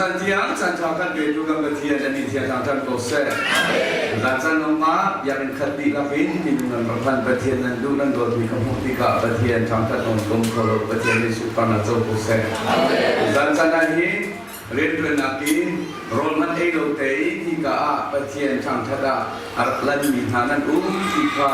Zan tiang caan ṭha kan petu kan Pathian a min thiang thangṭhat ko seh. Zan caan lawngah biakinn khat dihlak in minung nan rak hlan Pathian nan duh nan dawtmi ka hmuh tikah Pathian thangṭhat nawn kum kho lo Pathian nih sunparnak co ko seh. Zan caan ah hin rianṭuannak in rawl hmanh ei lo te in hika ah Pathian thangṭhat ah a rak lanmi hna nan um ti kha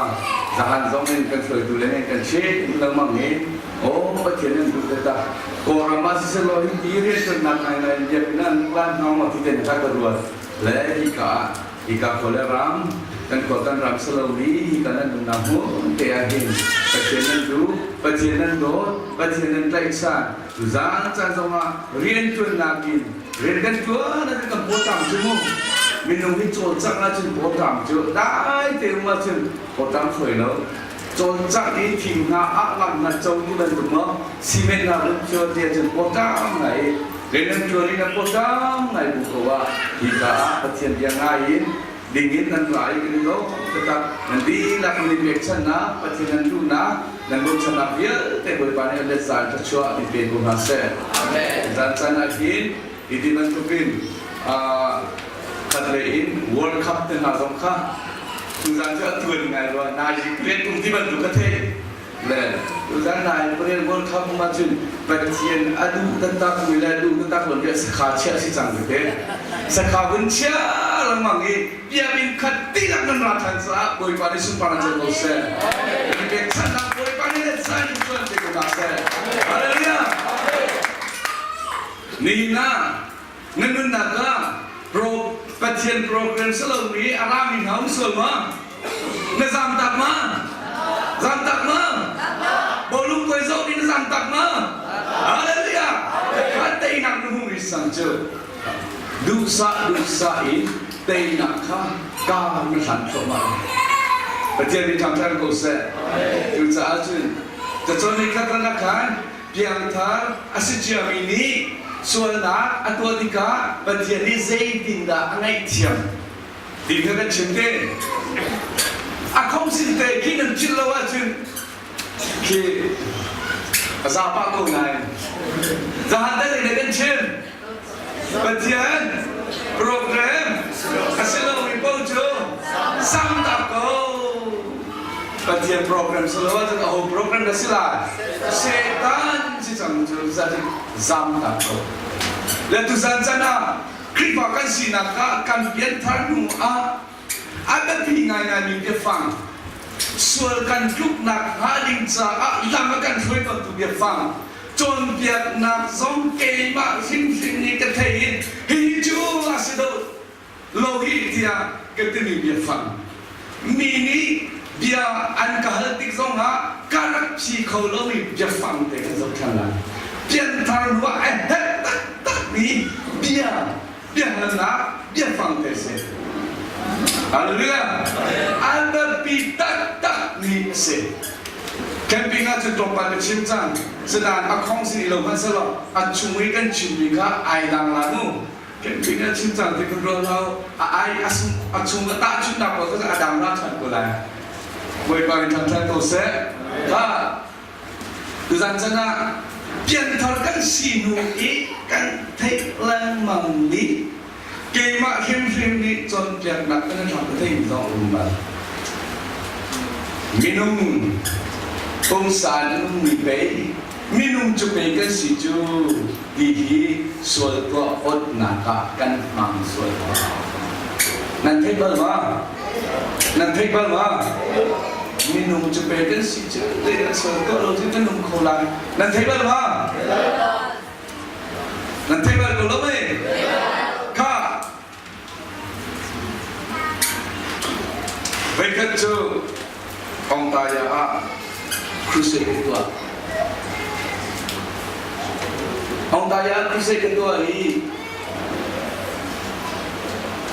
zahan zong in kan hruaitu le nan kan chim lengmang i Aw Pathian nan duh taktak. Kawlram ah siselaw hi ti rianṭuannak ngaingai in biakinn ah an lan hnga maw ti ten kha ka ruat. Le hika ah hika khua le ram kan khua kan ram si lomi hika nan umnak hmun te ah hin Pathian nan duh, Pathian nan dawt, Pathian nan tlaihchan. Tuzaan caan zongah rianṭuannak in rian kan ṭuan ahcun kan pawṭam cu mu. Minung hi cawlcangh ahcun pawṭam cu dai te um ahcun pawṭam hruai lo. Cawlcangh i thing hna ah lam hna co ti bantuk maw cement hna run cu ti ahcun pawṭam ngai i rian nan ṭuan i nan pawṭam ngai bu ko ah hika ah Pathian bia ngai in ding in nan ra i kan i lawm taktak nan dihlak nan i pekchanhnak Pathian nan duhnak nan bochannak vialte Bawipa nih a let zan thluachuah in pe ko hna seh. Zan caan ah hin hi ti bantukin khatlei in World Cup te hna zong kha tuzan cu a tuan ngai rua nai pret um ti bantuk ka theih le tuzan nai pret World Cup um ahcun Pathian a duh taktak mi le duh taktak lo mi sakha chiah si cang te sakha vun chia lengmang i biakinn khat tilak nan ra than caah Bawipa nih sunparnak co ko seh pekchanhnak Bawipa nih let zan in tuan te ko hna seh Hallelujah Nihin ah na nunnak ah pro Pathian program si lomi a rami hna um sual ma? Na zamtak ma? Zamtak ma? Bawlung koi zoh nih na zamtak ma? Hallelujah! Kha teinak na hmu sang cu duhsah duhsah in teinak kha ka na hlan thluahmah. Pathian nih ṭhangṭhan ko seh. Cucaah cun cacawn khat ran ah khan Piangthar a si ciami nih sualnak a tuah tikah Pathian nih zeitindah a ngaihthiam ti kha kan chim te. A khongsin te khi nan philh lo ahcun khi a zapa ko nain zahan te le kan chim. Pathian program a si lomi paoh cu samtak ko. Pathian program si lo ahcun aho program dah si lai? Satan si cang cu zatin zamtak ko. Le tuzan chan ah Khrihfa kan sinak kha kan pianthar hnu ah a biapi ngaingaimi biafang sual kan tluknak hnga ding caah lam a kan hruai tawntu biafang cawnpiaknak zong keimah hrimhrim nih ka thei i hihi cu a si deuh lo hi tiah ka timi biafang mi nih bia an ka hal tik zongah ka rak phi kho lomi biafang te kan zoh ṭhan lai. Pianthar hnu ah a herh taktakmi bia biahalnak biafang te si. Hallelujah! A biapi taktakmi a si. Camping ah cun tlawmpal ka chim cang. Sinain a khong si lo hmanh selaw a chung i kan chimmi kha ai dang la mu. Camping ah chim cang ti kan ruah lo. A ai a sung a chung a tahchunhnak pawl kha a dang la ṭhan ko lai. Bawipa in ṭhan ko seh. Kha Tuzan chan ah pianthar kan si hnu i kan theih lengmang mi keimah hrimhrim nih cawnpiaknak kan i thlak theimi zong a um bal. Minung pumsa in an ummi pei minung cu pei kan si cu ti hi sual tuah awtnak ah kan hmang sual. Nan theih bal ma? Nan theih bal ma? Minung cu pe kan si cu te sual tuah lo cu kan um kho lai. Nan theih bal ma? Nan theih bal ko lo mei? Kha Voikhat cu Ongtaya ah crusade ka tuah. Ongtaya ah crusade ka tuah i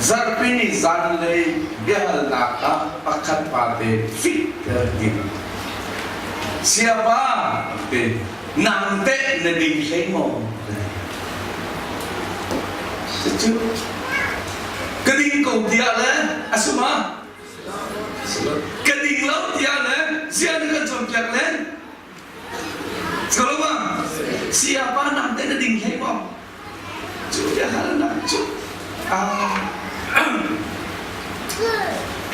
zarhpini zanlei biahalnak ah pakhat pa te fit ter ding. Siapa te nang teh na ding hlei maw? Cucu ka ding ko tiah le a si ma? Ka ding lo tiah le ziah na kan cawnpiak len? Skaloma, siapa nang teh na ding hlei maw? Cu biahalnak cu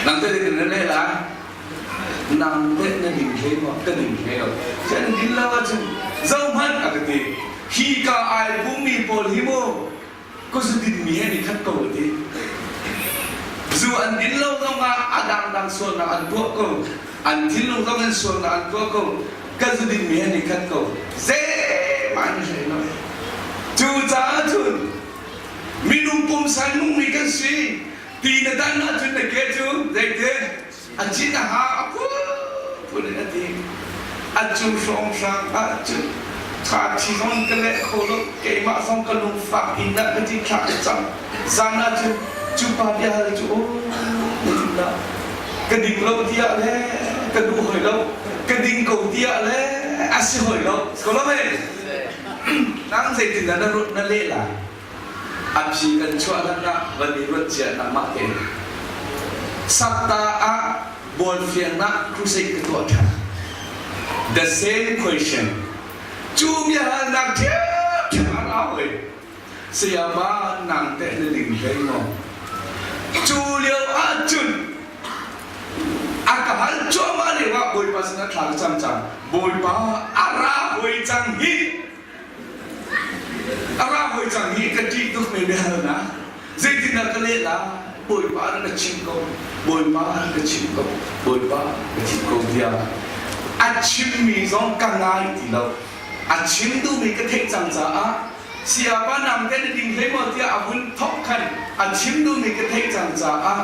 nang te ding na leh lai nang te na ding hlei maw ka ding hlei lo kan din lo ahcun zohhmanh a ka ti hi ka ai pummi pawl hi mu ka zu dinmi he ni khat ko a ti zu an din lo zongah a dangdang sualnak an tuah ko an thinlung zong in sualnak an tuah ko ka zu dinmi he ni khat ko zeihmanh an hlei lo cucaah cun minung pumsa nungmi kan si ti na dan ahcun na ke cu zeite a cin a ha a phunphun in a ti a cu hrawnghrang ahcun tha thi zong ka leh kho lo keimah zong ka lungfak in dah ka ti thla ka cam zan ahcun cu pa bia hal cu aw na ding dah ka ding lo tiah le ka duh hoi lo ka ding ko tiah le a si hoi lo ko lo mei nang zeitin dah na ruat na leh lai a phi kan chuah hlan ah van i ruat cia nangmah te sakta ah bualfiangnak crusade ka tuah ṭhan the same question cu biahalnak ṭhiamṭhiam a ra hoi sayama nang teh na ding hlei maw cu lio ahcun a ka hal cuahmah lio ah Bawipa sinah thla ka cam cang Bawipa a ra hoi cang hi A ra hoi cang hi ka ṭih tuk mi biahalnak zeitindah ka leh lai Bawipa na ka chimh ko Bawipa na ka chimh ko Bawipa ka chimh ko tiah a chimmi zong ka ngai ti lo a chim duhmi ka theih cang caah sayapa nang te na ding hlei maw tiah a vun thok khan a chim duhmi ka theih cang caah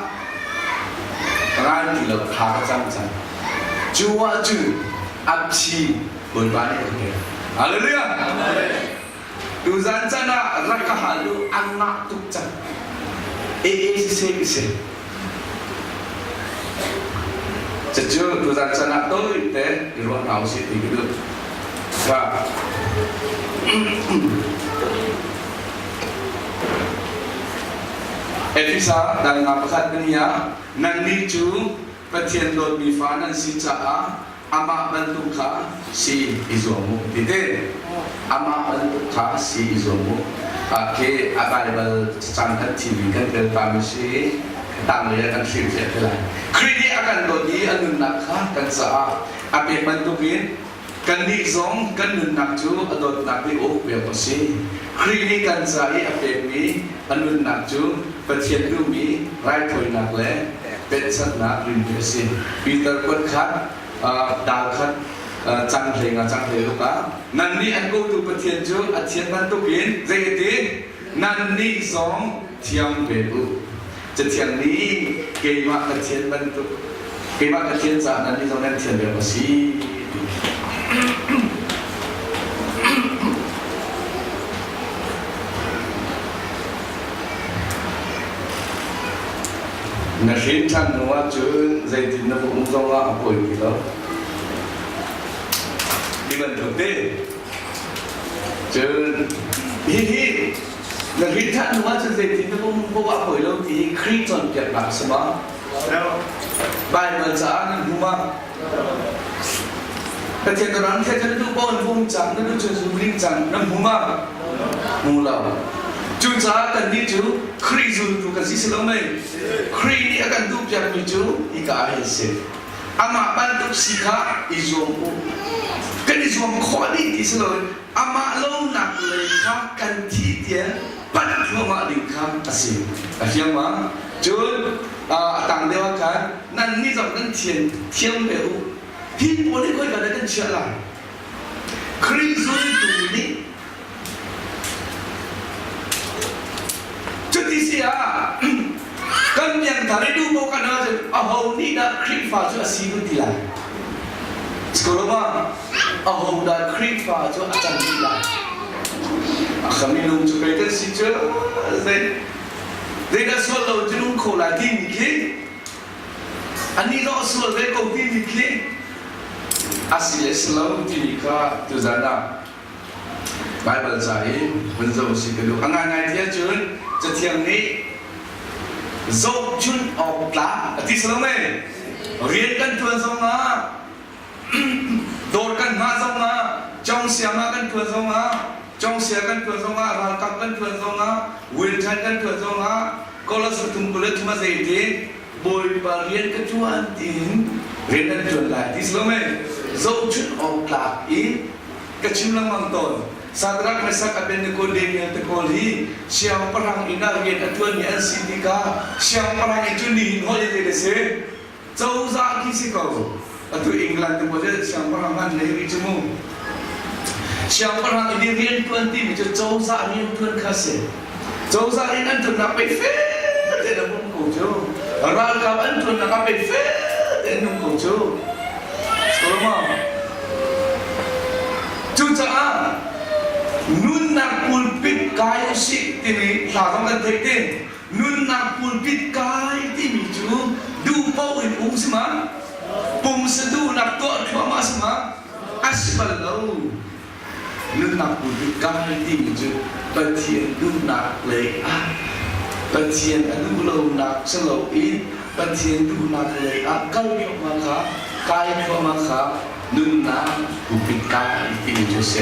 ka ngai ti lo thla ka cam cang cu ah cun a phi Bawipa nih a pek. Hallelujah. Tuzan chan ah rak ka hal u an ngah tuk cang. AA siseh ka si. Cucu tuzan chan ah tawi te i ruah hna usih ti ka duh. Ka Efesa dal nga pakhat ni ah nannih cu Pathian dawtmi fa nan si caah amah bantuk kha si i zuam u ti te amah bantuk kha si i zuam u khi a Baibal cacang kan thimi kan tel ta mi si tanglei ah kan hrilhfiah te lai Khrih nih a kan dawt i a nunnak kha kan caah a pek bantukin kannih zong kan nunnak cu a dawtnak nih uk pek a si Khrih nih kan ca i a pekmi a nunnak cu Pathian duhmi raithawinak le pekchanhnak rinpi a si. Peter kuat khat, dal khat, cang hlei nga cang hlei ruk ah nannih an kotu Pathian cu a thian bantukin zei a ti? Nannih zong thiang ve u. Cathiang nih keimah ka thian bantuk keimah ka thian caah nannih zong nan thian ve awk a si. Na hrin ṭhan hnu ahcun zeitin na va um zongah a pawi ti lo. Hi bantuk te. Cun hihi na hrin ṭhan hnu ahcun zeitin na va um paoh ah a pawi lo ti hi Khrih cawnpiaknak a si ma? Baibal caah nan hmu ma? Pathian na ram kha na duh paoh in vum cang, na duh cun zum ring cang, na hmu ma? Hmu lo. Cucaah kannih cu Khrih zultu kan si si lo mei? Khrih nih a kan duhpiakmi cu hika ah hin si. Amah bantuk si kha i zuam u. Kan i zuam khawh dih ti si loin amah lonak lei kha kan thi tiang panh thluahmah ding kha a si. A fiang ma? Cun a tang deuh ah khan nannih zong nan thian thiam ve u. Hi pawl hi khoika dah kan chiah lai? Khrih zultu nih cuti si ah kan piangthar i duh paoh kan ahcun aho nih dah Khrihfa cu a si kun ti lai? Skoloma aho dah Khrihfa cu a cang ti lai? A minung cu pei kan si cu zei zeidah sual lo cu nung kho lai timi khi anih zong a sual ve ko timi khi a si le si lo timi kha tuzan ah Baibal ca i vun zoh si ka duh. A ngaingai ti ahcun Cathiang nih zohchun awk tlak a ti si lo mei? Rian kan ṭuan zongah dawr kan hngah zongah congsiang ah kan ṭuan zongah. Congsia kan ṭuan zongah, ralkap kan ṭuan zongah, Wilton kan ṭuan zongah, Kolos pathum 23 a zei ti Bawipa rian ka ṭuan tiin rian an ṭuan lai ti si lo mei? Zohchunh awk tlak i ka chim lengmang tawn. Shadrach, Meshach, Abednego, Daniel te pawl hi siangpahrang inn ah rian a ṭuanmi an si tikah siangpahrang inn cu nihin holiday a si. Cozah khi si ko. Atu England te pawl cu siangpahrang an nei rih cu mu. Siangpahrang i rianṭuan timi cu cozah rianṭuan kha si. Cozah rian an ṭuannak pei fel tein a um ko cu. Ralkap an ṭuannak ah pei fel tein um ko cu. Solomon. Cucaah nunnak pulpit kai usih timi hla zong kan theih te. Nunnak pulpit kai timi cu duh paoh in um si ma? Pumsa duhnak tuah thluahmah si ma? A si bal lo. Nunnak pulpit kai timi cu Pathian duhnak lei ah Pathian a duh lonak si loin Pathian duhnak lei ah kal thluahmah kha kai thluahmah kha nunnak pulpit kai timi cu a si.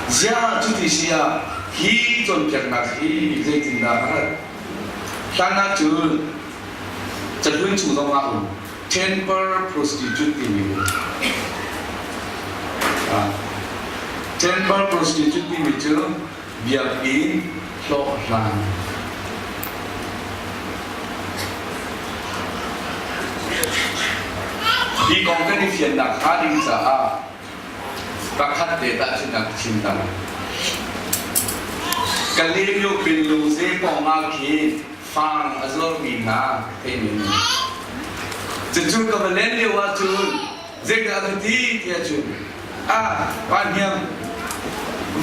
Ziah cuti si ah hi cawnpiaknak hi zeitindah a rat? Hlan ahcun cahlun chung zong ah um temper prostitute timi um. Temple prostitute timi cu biakinn hlawhhlang. Hi kong kan i fiannak hnga ding caah Pakhat te tahchunhnak ka chim ta lai. Kalymyo Pinlungze pawng ah khin fang a zuarmi hna theimi an um. Cucu ka va len lio ahcun zeidah ka ti tiah cun ah pa hniang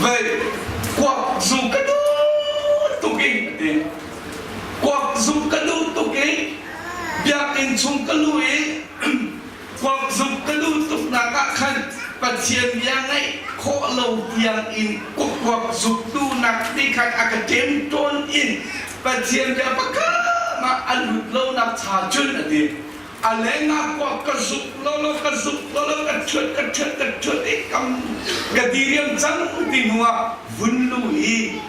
vei kuak zu ka duh tuk i a ti. Kuak zu ka duh tuk i biakinn chung ka luh i Kuakzuk ka duh tuknak ah khan Pathian bia ngaih khawh lo tiang in kuakzuk duhnak ti khan a ka ṭemṭawn in Pathian bia pakhat ah a lut lonak cha cun a ti. A lengah kuak ka zuk lawlaw ka zuk lawlaw ka ṭhuat ka ṭhuat ka ṭhuat i kam ka diriam cang ti hnu ah vun lu i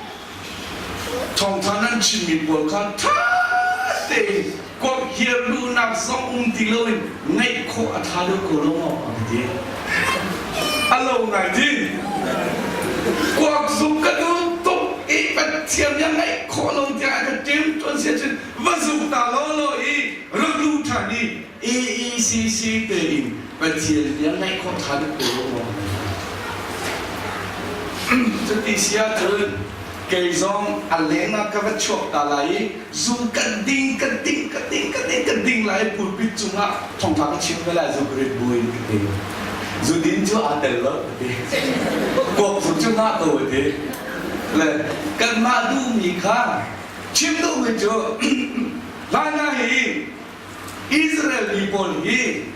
Thawngṭha nan chimmi pawl kha ṭha tein komhhiar duhnak zong um ti loin ngaih khawh a ṭha deuh ko lo maw a ka ti. A lo ngai ti. Kuak zuk ka duh tuk i Pathian bia ngaih khawh lo tiang a ka ṭem ṭuan si ahcun va zuk ta lawlaw i rak luh ṭhan i AECC tein Pathian bia ngaih khawh ṭha deuh ko lo maw? Cuti si ahcun kei zong a leng ah ka va chuak ta lai i zu ka ding ka ding ka ding ka ding ka ding lai pulpit cungah thawngṭha ka chim ve lai zu ka rit buin ka ti. Zu din cu aa tel lo ka ti. Kuak zu cu ngah ko a ti. Le kanmah duhmi kha chim duhmi cu hlan ah hi Israel mi pawl hi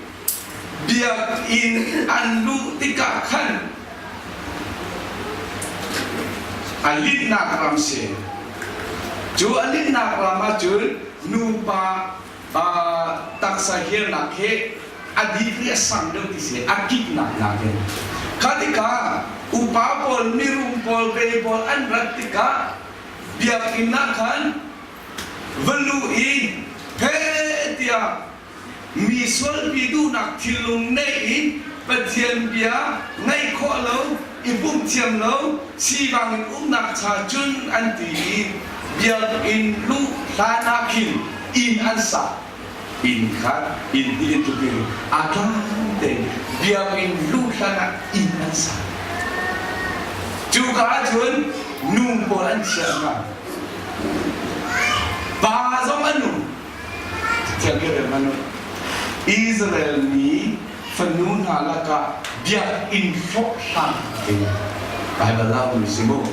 biakinn an luh tikah khan a linhnak ram si. Cu a linhnak ram ahcun nupa taksa hiarnak he a degree a sang deuh ti si, a kiknak nakin. Kha tikah upa pawl, mirum pawl, ve pawl an rat tikah biakinn ah khan va luh i heh tiah mi sualpi duhnak thinlung neih in Pathian bia ngaih khawh lo, i pumh thiam lo, sivang in umnak cha cun an ti i biakinn luh hlan ah khin inn an sak. Inn kha inn hi in tluk in aa tlang tein biakinn luh hlan ah inn an sak. Cuka ah cun nu pawl an chiah hna. Pa zong an um. Israel mi fanu hna lakah biakinn hlawhhlang ti Baibal ah um si mu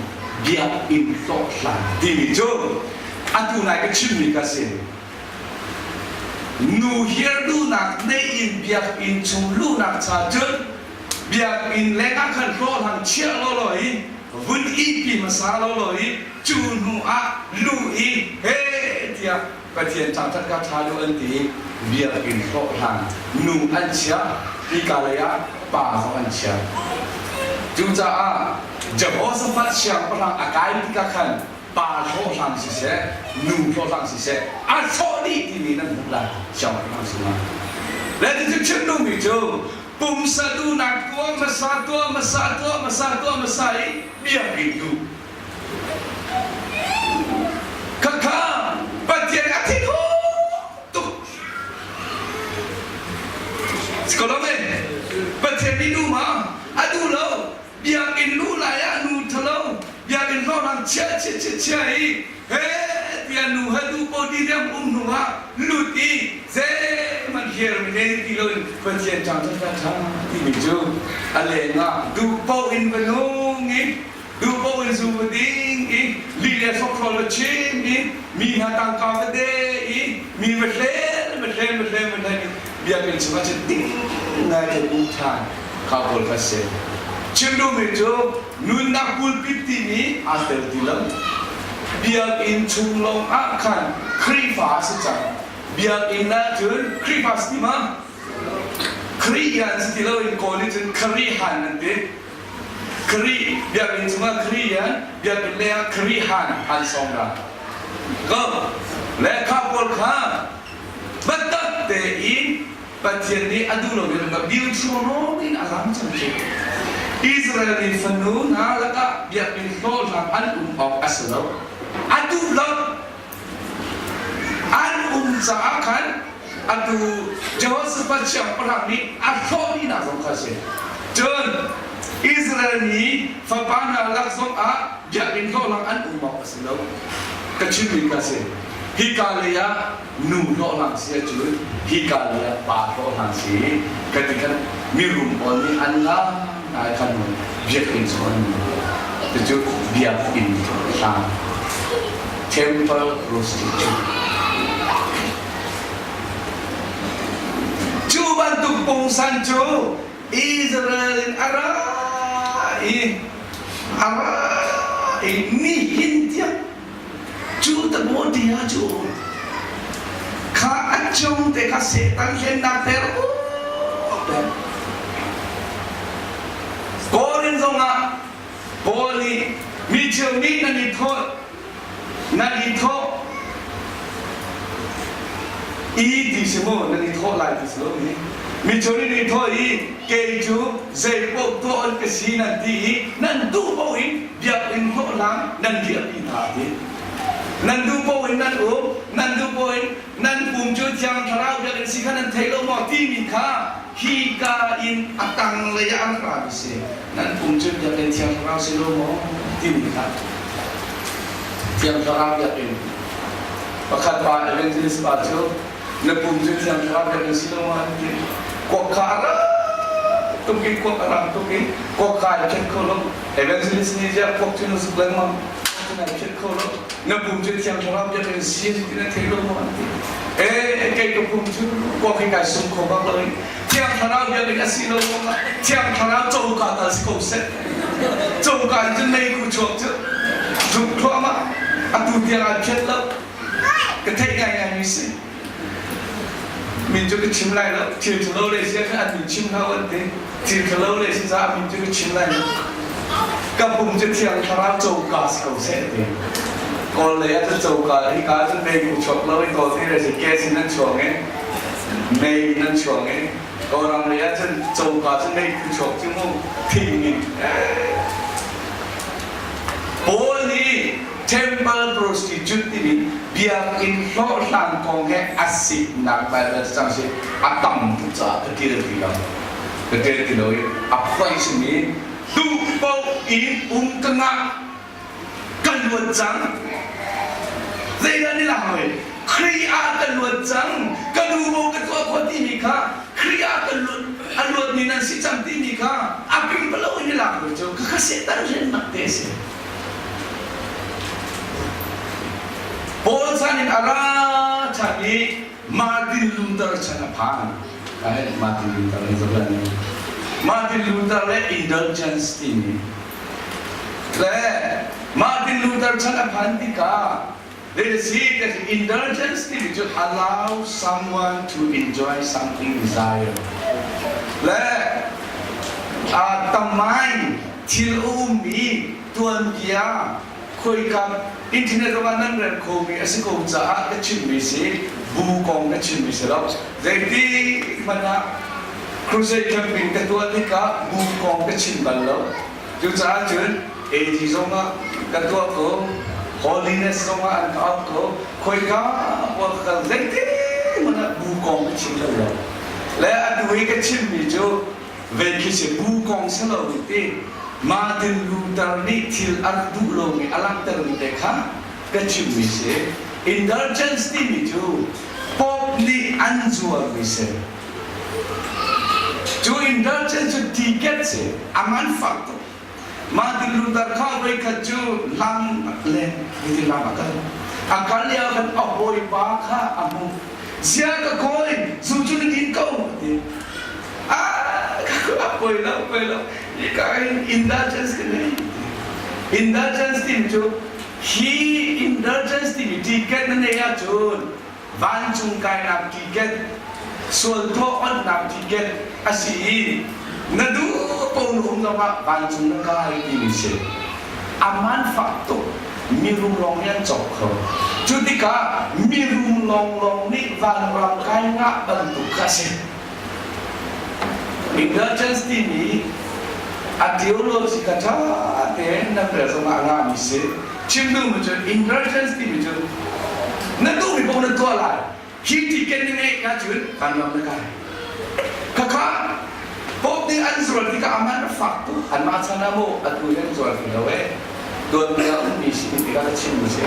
biakinn hlawhhlang timi cu atu nai ka chimmi ka si nu hiar duhnak nei in biakinn chung luhnak cha cun biakinn lengah khan hlawhhlang chiah lawlaw i vun ihpi hmasa lawlaw i cu hnu ah lu i he tiah Pathian thangṭhat kha ṭha deuh an ti i biakinn hlawhhlang nu an chiah, hika lei ah pa zong an chiah. Cucaah Jehoshaphat siangpahrang a kai tikah khan pa hlawhhlang siseh, nu hlawhhlang siseh, a hrawh dih timi nan hmuh lai siangpahrang sungah. Le cucu chim duhmi cu pumsa duhnak tuah hmasa, tuah hmasa, tuah hmasa, tuah hmasa i biakinn duh. Khakha Pathian a thi kho tuk. Sikolome Pathian nih duh ma? A duh lo. Biakinn luh lai ah nu thalo, biakinn hlawhhlang chia chia chia chia i he tiah nu he duh ko ti riam um hnu ah lut i zeihmanh hiar mi ne ti loin Pathian ṭang ṭha ṭha ṭha timi cu a leng ah duh paoh in va nung i duh paoh in zu va ding i lih le hrokhrawl va chim i mi hna tangka va de i mi va hlen va hlen va hlen va hlen i biakinn chungah cun ding ngai te um ṭhan kha pawl kha si. Chim duhmi cu nunnak pulpit timi aa tel ti lo. Biakinn chung lawng ah khan Khrihfa a si cang. Biakinn ah cun Khrihfa si ti ma? Khrih an si ti lo in Kawl nih cun Khrihan an ti. Khrih biakinn chungah Khrih an biakinn lei ah Khrihan an sawm hna. Ko le kha pawl kha biatak tein Pathian nih a duh lomi ram Deuteronomy in a lang cang cu. Israel mi fanu hna lakah biakinn hlawhhlang an um awk a si lo. A duh lo. An um caah khan atu Jehoshaphat siangpahrang nih a hrawh dihnak zong kha a si. Cun Israel mi fapa hna lak zongah biakinn hlawhhlang an um awk a si lo. Ka chimmi kha a si. Hika lei ah nu hlawhhlang si ahcun hika lei ah pa hlawhhlang si ka ti khan mirum pawl nih an la ngai khan biakinn cu an cucu biakinn hlang temple prostitute cu bantuk pungsan cu Israel in a ra i a ra i nihin tiang Cu Timotea cu kha a cung te kha Satan hlennak ter Korin zongah Paul nih mi cheu nih nan i thawh nan i thawh i ti si mu nan i thawh lai ti si lo mi mi cheu nih nan i thawh i kei cu zei paoh tuah on ka si nan ti i nan duh paoh in biakinn hlawhhlang nan riahpi hna a ti. Nan duh paoh in nan um, nan duh paoh in nan pum cu Thiang Thlarau biakinn si kha nan thei lo maw timi kha hika in a tanglei ah an ra mi si. Nan pum cu biakinn Thiang Thlarau si lo maw timi kha Thiang Thlarau biakinn. Pakhat pa evangelist pa cu na pum cu Thiang Thlarau biakinn si lo maw an ti. Kuak kha a rak tuk i kuak a ram tuk i kuak kha ai khet kho lo. Evangelist nih ziah kuak cu na zuk lengmang cu nai khet kho lo. Na pum cu Thiang Thlarau biakinn si ti na thei lo maw an ti. Eh kei ka pum cu kuak hi kai sum kho bak lo i Thiang Thlarau biakinn a si lo maw Thiang Thlarau coka tal si ko seh. Coka in cun meikhu chuak cu zuk thluahmah atu tiang an phiat lo. Ka theih ngaingai mi si. Min cu ka chim lai lo. Thil ṭhalo le si ah an min chim hlah an ti. Thil ṭhalo le si caah min cu ka chim lai lo. Ka pum cu Thiang Thlarau coka si ko seh ti. Kawl lei ah cun coka hika ah cun mei ku chuak lo i kawl ti le si gas in nan chuang i mei in nan chuang i Kawlram lei ah cun coka cu mei khu chuak cu mu thing in Paul nih temple prostitute timi biakinn hlawhhlang kong he a siknak Bible cang si a tam tuk caah ka ṭial ti lo ka ṭial ti lo i a phuai simi duh paoh in um ka ngah kan luat cang zeidah ni lang hoi Khrih ah kan luat cang ka nu bo ka tuah khawh timi kha Khrih ah kan luat a luatmi nan si cang timi kha a pingpalo in i lak hoi cu ka Satan hlennak te a si Paul chan in a ra ṭhan i Martin Luther chan a phan. Ai Martin Luther an zoh lai. Martin Luther le indulgence timi le Martin Luther chan a phan tikah there is he that indulgence timi cu allow someone to enjoy something desire le uh, the mind. thil a ummi tuanbia khoika internet zongah nan rel khomi a si ko caah ka chimmi si bu kong ka chimmi si lo. Zeiti hmanh ah crusade camping ka tuah tikah bu kong ka chim bal lo. Cucaah cun AD zongah ka tuah ko, holiness zongah an ka auh ko, khoika poah ka kal zeiti hmanh ah bu kong ka chim bal lo. Le atu i ka chimmi cu vei khi si bu kong si lo ti Martin Luther nih thil a rak duh lomi a langhtermi te kha ka chimmi si. Indulgence timi cu Pope nih an zuarmi si. Cu indulgence cu ticket si, a man fak tuk. Martin Luther kha voikhat cu lam le hitin lam a kal. A kal lio khan a hawipa kha a hmuh. Zia ka kawi, zu cu na din ko, a ti. Ah, a poi lo, poi lo. Hika hin indulgence ka ngei. Indulgence timi cu hi indulgence timi ticket na neih ahcun vancung kainak ticket, sual tuah onhnak ticket a si i na duh ko na um zongah vancung na kai timi si. A man fak tuk. Mirum lawng nih an cawk kho. Cu tikah mirum lawnglawng nih vanram kai ngah bantuk kha a si. Indulgence timi a theology kha ṭha tein nan rel zongah a ngahmi si. Chim duhmi cu indulgence timi cu na duhmi paoh na tuah lai. Hi ticket na ngeih ahcun vanram na kai. Khakha Pope nih an zuar tikah a man a fak tuk. Anmah chan ah maw atu hi an zuar ti lo ee. Tuanbia a ummi si tikah ka chimmi si.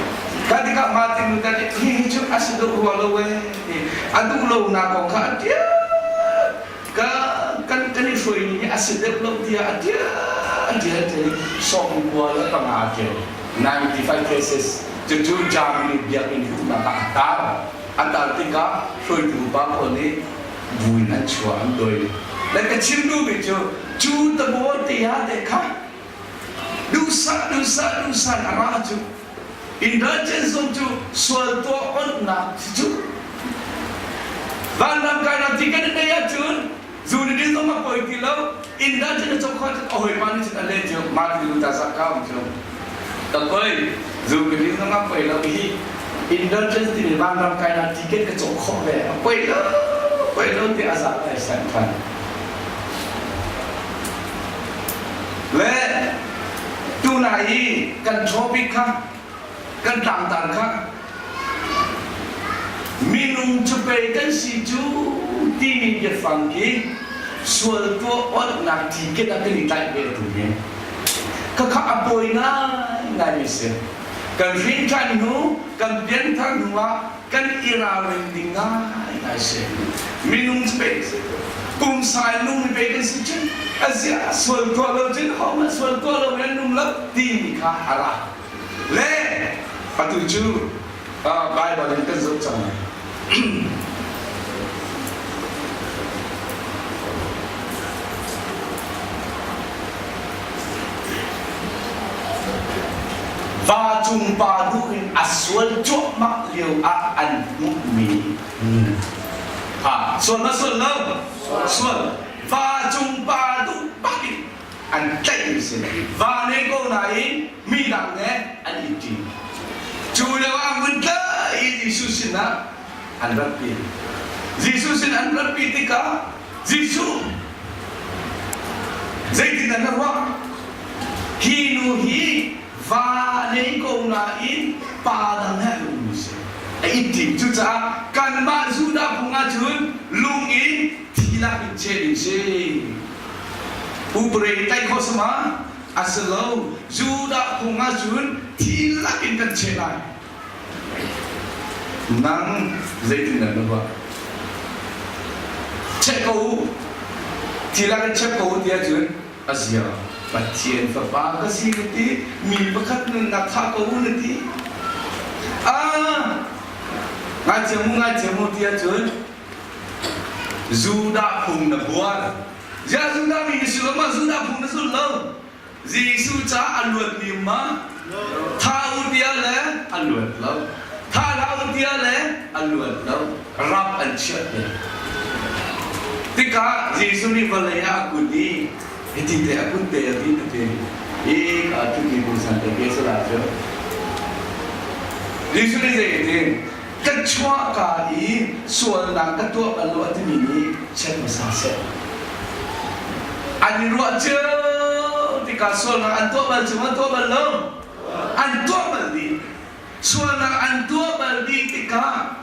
Kha tikah Martin Luther nih hi hi cu a si deuh rua lo ee ti a duh lonak kong kha a ṭial. Ka kan kan i hruaimi hi a si deuh lo tiah a ṭial a ṭial ṭial i 95 a ṭial. 95 cases cucu Germany biakinn luhnak ah a tar. A tar tikah hruaitu upa pawl nih bu in an chuah an doi. Le ka chim duhmi cu cu tabaw te ah te kha duhsah duhsah duhsah a ra cu indulgence zong cu sual tuah onhnak si cu vanram kainak ti kan nei ahcun zu ni din zong a poi ti lo indulgence a cawk kho a hawipa nih cun a leh cu Martin Luther sak ka um cu ka poi zu ka din zong a poi lo hi indulgence timi vanram kainak ticket ka cawk khawh ve a poi lo poi lo ti a za lai san than Le tunai i kan topic kha kan tlangtar kha minung cu pei kan si cu timi biafang khi sual tuah onhnak tiket ah kan i tlaih ve tu hi khakha a pawi ngaingai mi si. Kan hrin ṭhan hnu, kan pianthar hnu ah kan i ralring ding ngaingai si. Minung cu pei si. Pumsa in nung mi pei kan si cun aziah sual tuah lo cun hohmanh sual tuah lo in an nung lo timi kha a ra. Le atu cu Bible in kan zoh cang lai. Va cung pa duh in a sual cuahmah lio ah an hmuhmi ha sual ma sual lo sual va cung pa duh pak in an tlaihmi si va ne ko nain mi dang ne an i ṭi cu lio ah mun tlai i Jesuh sinah an ratpi Jesuh sin an ratpi tikah Jesuh zeitindah na ruah hi nu hi va nei ko nain pa dang he an ummi si a i tim cucaah kanmah Judah phung ahcun lung in thi lak in cheh ding si upre tlaih khawh sama a si lo Judah phung ahcun thi lak in kan cheh lai Nang zeitindah na ruah? Check ko u. Thil ah kan check ko u ti ahcun a zia Pathian fapa ka si na ti, mi pakhat nunnak thah ko u na ti. Ah, ngaithiam u, ngaithiam u ti ahcun Judah phung na buar. Ziah Judah mi na si lo ma Judah phung na zul lo. Jesuh caah a luatmi ma tha u tiah le a luat lo tha hlah u tiah le a luat lo rap an chiah te tikah Jesuh nih vawlei ah a kun i Hiti te a kut te a ti na ti. I ka ṭhutmi pungsan te ke sala cu. Jesuh nih zei a ti? Ka chuahka i sualnak ka tuah bal lo a timi nih check hmasa seh. An i ruah cio tikah sualnak an tuah bal cu an tuah bal lo. An tuah bal dih. Sualnak an tuah bal dih tikah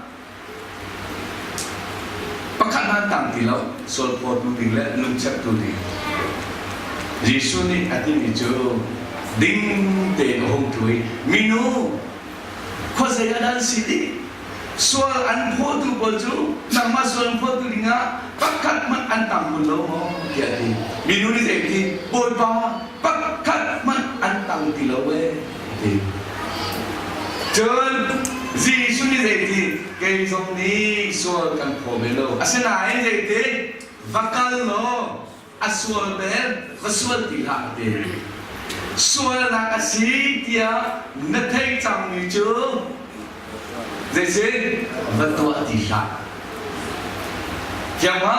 Pakhat hmanh tang ti lo, sualphawtu ding le lungcheptu ding. Jesuh nih a timi cu ding tein a hung ṭu i minu khuazei ah dah an si dih? Sual an phawtu pawl cu nangmah sual an phawtu dingah pakhat hmanh an tang kun lo maw? tiah a ti. Minu nih zei a ti? Bawipa, pakhat hmanh an tang ti lo ee, a ti. Cun Jesuh nih zeiti kei zong nih sual kan phaw ve lo. Asinain zeiti va kal law a sual bel va sual ti hlah a ti. Sualnak a si tiah na theih cangmi cu zeisin va tuah ti hlah. Fiang ma?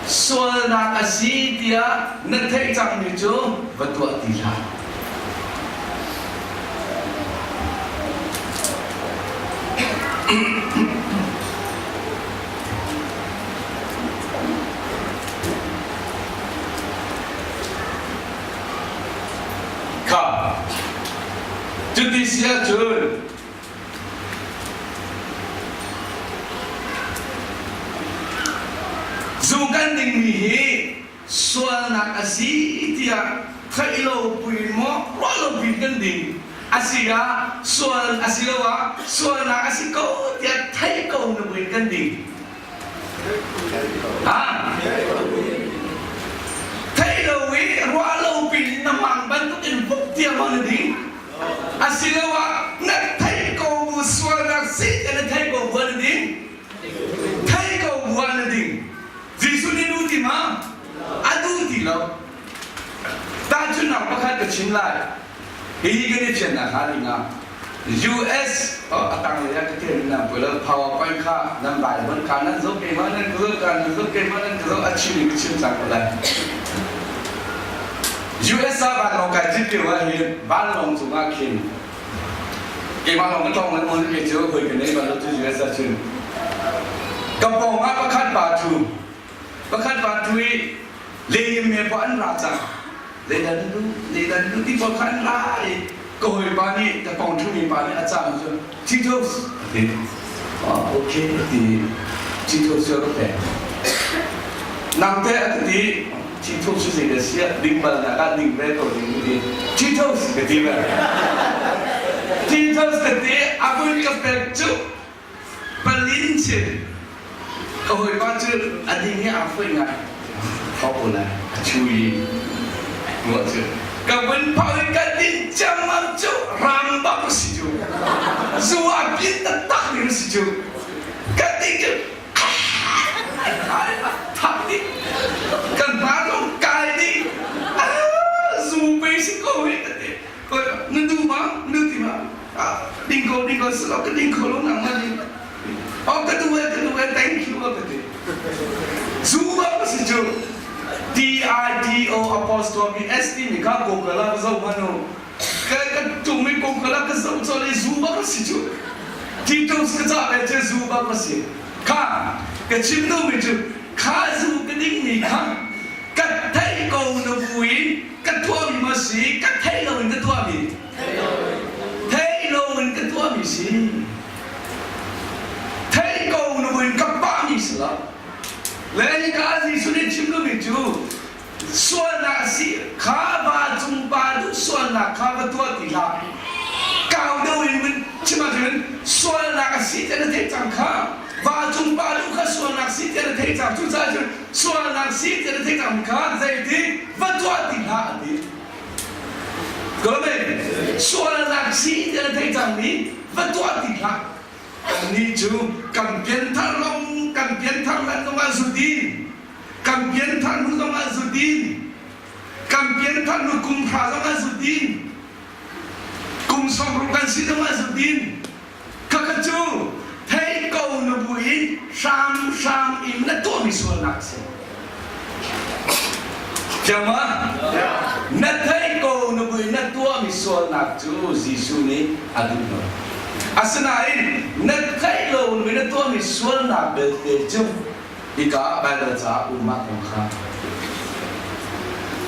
Sualnak a si tiah na theih cangmi cu va tuah ti hlah. Kha cuti si ahcun Zu kan dingmi hi sualnak a si tiah theih lo buin maw ruah lo buin kan ding a si ah sual a si lo ah sualnak a si ko tiah theih ko na buin kan ding ha theih lo i ruah lo pin na mang bantuk in buk tiang na ding Asiloah na theih ko bu sualnak si na theih ko bu na ding. Theih ko bu na ding. Jesuh nih nu ti ma? A duh ti lo. Tahchunhnak pakhat ka chim lai. Hihi kan i fiannak hnga dingah US oh, a tanglei ah ka tial nan pui lo PowerPoint kha nan Bible kha nan zoh keimah nan ka zoh ka nan zoh keimah nan ka zoh a chim in ka chim cang ko lai. US ah vanlawng kai cit lio ah hin vanlawng cungah khin keimah lawng ka tlawng lengmang kei cu hawi ka nei bal lo cu US ah cun ka pawng ah pakhat pa thu pakhat pa thu i lehim he pawh an ra cang leidan lu leidan lu ti pawl kha an ra i ka hawipa nih ka pawng ṭhumi pa nih a cang cu Cheetos a ti okay a ti Cheetos cu a ka pek nang teh a ka ti Cheetos cu zei dah si ah ding bal nak ah ding ve ko ding ka ti Cheetos ka ti ve Cheetos ka ti a vun ka pek cu palin chin ka hawipa cu a ding hi aa foih ngai thawk ko lai a chu i ruah cu ka vun phau i ka din ciammam cu ram bak si cu zu a bin taktak mi si cu ka ding cu thak dih kan hma zong kai dih zu pe si ko hi ka ti na duh ma na ti ma ding ko ding ko silo ka ding kho lo nang ma ding oh ka duh ka duh thank you ka ti zu ba si cu T I D O apostrophe S T mi kha Google ah zo hmanu ka ka tung mi Google ah ka zo chol i zu ba ka si cu Titus ka ca le cu zu ba ka si kha ka chim duh mi cu kha zu ka ding mi kha ka theih ko na bu in ka tuahmi ma si ka theih lo in ka tuahmi theih lo in ka tuahmi si theih ko na bu in ka pahmi si lo le hika Jesuh nih chim duhmi cu sualnak si kha va cung pa duh sualnak kha va tuah ti hlah kau deuh in chim ahcun sualnak a si tiah na theih cang kha va cung pa duh kha sualnak si tiah na theih cang cucaah cun sualnak si tiah na theih cang kha zeiti va tuah ti hlah a ti Kawlame sualnak si tiah na theih cangmi va tuah ti hlah kannih cu kan pianthar lawng kan pianthar hlan zongah zu din kan pianthar hnu zongah zu din kan pianthar hnu kum hra zongah zu din kum 60 kan si zongah zu din Khakha cu thei ko na bu in hramhram in na tuahmi sualnak a si. Fiang ma? Na theih ko na buin na tuahmi sualnak cu Jesuh nih a duh lo. Asinain na theih lo mi na tuahmi sualnak belte cu hika Baibal caah umah kong kha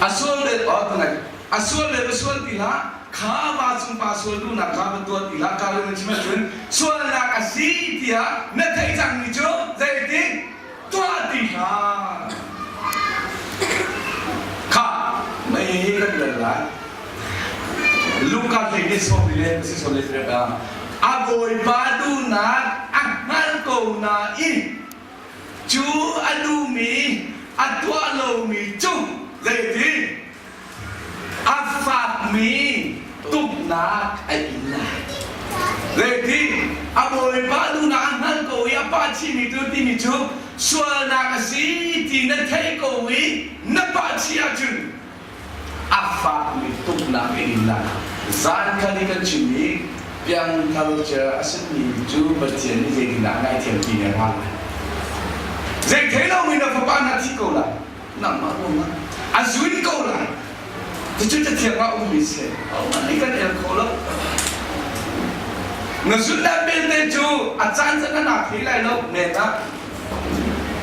a sual bel awt a sual bel va sual ti hlah kha va cung pa sual duhnak kha va tuah ti hlah ka na chim ahcun sualnak a si tiah na theih cangmi cu zeitin tuah ti hlah. Kha mei hi kan lal lai. Luka hlei ni sawm le si sawm le tirek ah a bawipa duhnak a hngal ko nain cu a duhmi a tuah lomi cu zeiti a fakmi tuknak a in lai. Zeiti a bawipa duhnak a hngal ko i a pa chimmi cu timi cu sualnak a si ti na thei ko i na pa chi ahcun a fakmi tuknak a in lai. Zan khat i kan chim i piangthar cia a simi cu Pathian nih zeitindah ngaihthiam ti ne hnga lai. Zei thei lomi na fapa na thi ko lai. Nangmah ruangah a zun ko lai. Cucu cathiang ah ummi si. Nih kan el kho lo. Na zundan belte cu a caan caan na thei lai lo men ah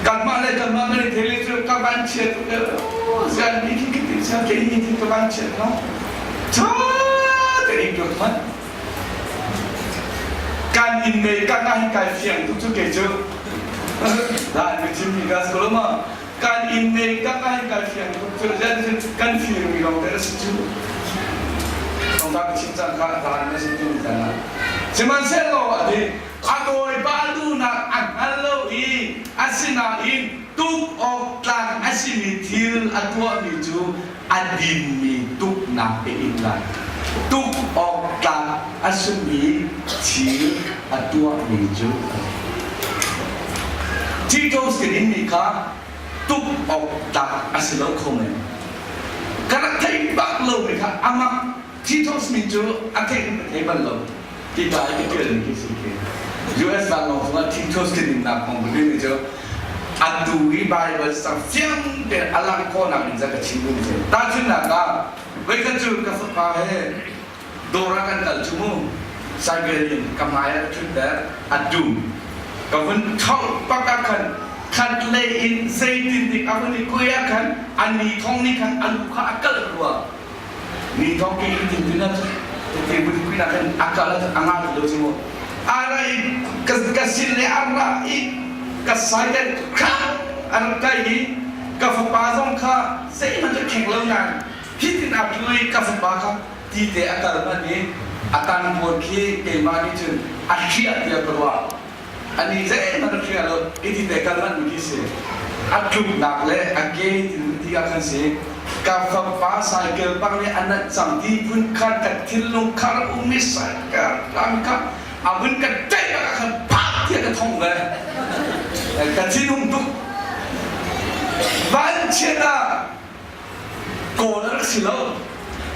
kanmah le kanmah kan i thei le cu ka van chiat tuk le zian ni khi khi ti kei ni khi ka van chiat no cha te in tuat man kan in nei kan ah hin kai fiang tuk cu kei cu dan mi chim mi ka ko lo ma Kan inn nei tak ah hin kai fiang tuk cu zan cun kan firmi lawng te a si cu. Thawngtha ka chim cang kha hlan na si tu tan ah. Sihmanhsehlaw a ti a bawipa duhnak a hngal lo i asinain tuk awk tlak a simi thil a tuahmi cu a dinmi tuknak a in lai. Tuk awk tlak a simi thil a tuahmi cu a si. Titos kan inmi kha tuk awk tlak a si lo kho men. Ka rak theih bak lomi kha amah Titos min cu a theih in ka thei bal lo. Ti ta i ka ṭialmi khi si khi. US vanlawng cungah Titos kan innak kong ka ṭialmi cu atu i Baibal sang fiang tein a langh khawhnak in ka chim duhmi si. Tahchunhnak ah, voikhat cu ka fapa he dawr ah kan kal cu mu cycle in ka hmai ah ka ṭhutter a dum ka vun tholh pak ah khan khat lei in zeitin dik a vun i kuai ah khan a ni thong nih khan a lu kha a kalh rua ni thong ke in tin tin ah te vun kui nak khan a kal a nga ti lo cu mu a ra i ka ka sin le a ra i ka cycle khrang a rak kai i ka fapa zong kha zeihmanh cu kheng lo nain hitin a tlu i ka fapa kha ti te a kal hmanh i a tan pawl khi keimah nih cun a hriah tiah ka ruah. Ani zeihmanh a hriah lo i ti te kal hmanh mi khi si. A tluknak le a ke tin ti ah khan si. Ka fapa cycle bang nih a nanh cang ti phun khan ka thinlung khar um i cycle lam kha a vun ka ṭaih bak ah khan phak tiah ka thong ve. Ka thinhung tuk. Vanchiat ah Kawl a rak si lo.